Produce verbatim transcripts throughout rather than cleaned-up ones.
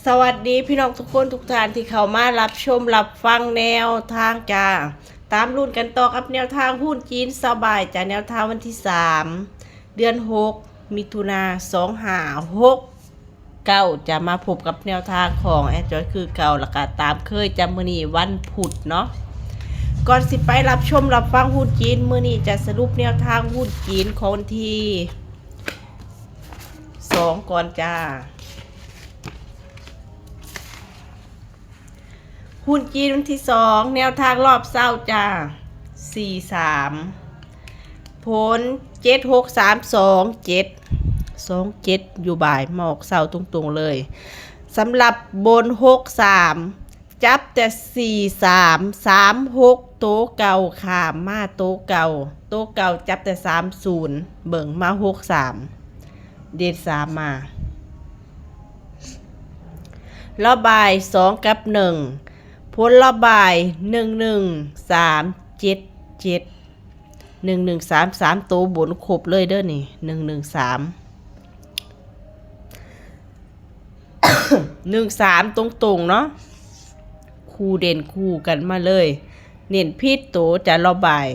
สวัสดีพี่น้องทุกคนทุกท่านที่เข้ามารับชมรับฟังแนวทางจ้า ตามลุ้นกันต่อกับแนวทางหุ้นจีนสบายจ้า แนวทางวันที่สาม เดือนหก มิถุนา สองห้าหกเก้า จะมาพบกับแนวทางของแอดจอยคือเก่า แล้วก็ตามเคยจ้า มื้อนี้วันพุธเนาะ ก่อนสิไปรับชมรับฟังหุ้นจีน มื้อนี้จะสรุปแนวทางหุ้นจีนของวันที่สองก่อนจ้า หุ้นจีนวันที่สอง แนวทางรอบเช้าจ้า สี่สาม ผล เจ็ดหกสามสองเจ็ด สองเจ็ด อยู่บ่ายมาออกเช้าตรงๆเลย สำหรับบน หกสาม จับแต่ สี่สาม สามหก โตเก่า ข้ามมาโตเก่า โตเก่าจับแต่ สามศูนย์ เบิ่งมา หกสาม เด่นสามมา ระบาย สอง กับ หนึ่ง ผลระบาย หนึ่งหนึ่งสามเจ็ดเจ็ด หนึ่งหนึ่งสาม สามโตบนครบเลยเด้อนี่ หนึ่งหนึ่งสาม หนึ่งสาม ตรงๆเนาะ คู่เด่นคู่กันมาเลย เน้นผิดโตจะระบาย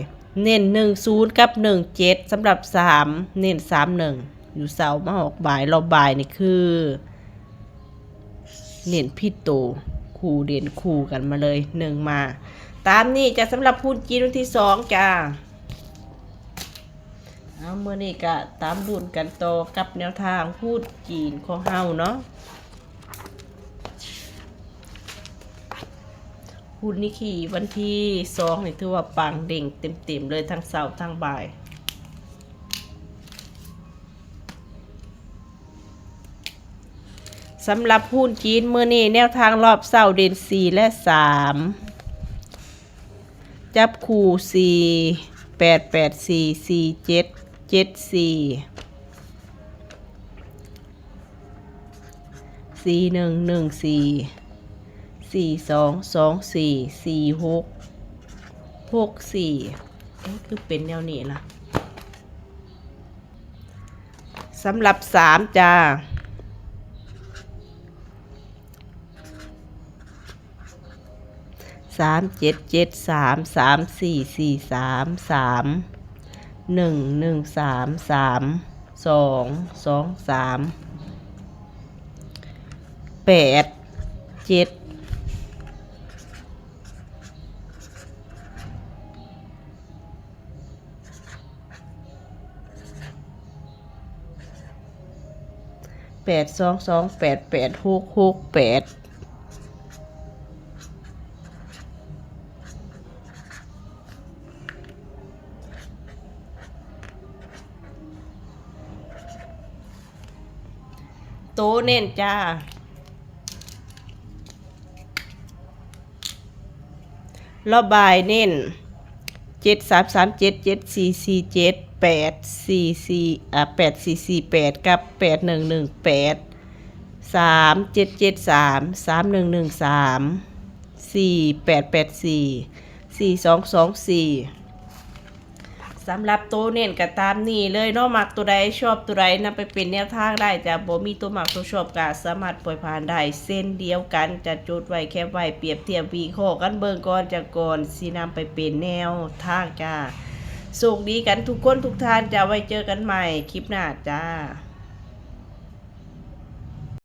เน้น หนึ่งศูนย์ กับ หนึ่งเจ็ด สำหรับสาม เน้น สามหนึ่ง อยู่เช้ามาออกบ่าย ระบายนี่คือ เน้นผิดโต คู่เด่นคู่กันมาเลย หนึ่งมา ตามนี้จะสำหรับหุ้นจีนวันที่สองจ้า เอา มื้อนี้ก็ตามลุ้นกันต่อกับแนวทางหุ้นจีนของเฮาเนาะ หุ้นนิเคอีวันที่สองนี่ถือว่าปังเด่งเต็มๆเลย ทั้งเช้าทั้งบ่าย สำหรับหุ้นจีนมื้อนี้แนวทางรอบเช้าเด่น สี่ และ สาม จับคู่ สี่ แปด แปด สี่ สี่ เจ็ด เจ็ด สี่ สี่ หนึ่ง หนึ่ง สี่ สี่ สอง สอง สี่ สี่ หก หก สี่ เอ๊ะ คือเป็นแนวนี้ล่ะ สำหรับสามจ้า สามเจ็ดเจ็ดสาม สามสี่สี่สาม สามหนึ่งหนึ่งสาม สามสองสองสาม แปดเจ็ด แปดสองสอง แปดแปดหกหกแปด โตเน้นจ้า ระบายเน้น เจ็ดสามสามเจ็ด เจ็ดสี่สี่เจ็ด แปดสี่สี่ อ่า แปดสี่สี่แปด กับ แปดหนึ่งหนึ่งแปด สามเจ็ดเจ็ดสาม สามหนึ่งหนึ่งสาม สี่แปดแปดสี่ สี่สองสองสี่ สำหรับโตเน้นก็ตามนี้เลยเนาะ มักตัวใดชอบตัวใดนำไปเป็นแนวทางได้จ้ะ บ่มีตัวมักตัวชอบก็สามารถปล่อยผ่านได้เช่นเดียวกัน จะจดไว้แคปไว้เปรียบเทียบวิเคราะห์กันเบิ่งก่อนจ้ะ ก่อนสินำไปเป็นแนวทางจ้า โชคดีกันทุกคนทุกท่านจ้ะ ไว้เจอกันใหม่คลิปหน้าจ้า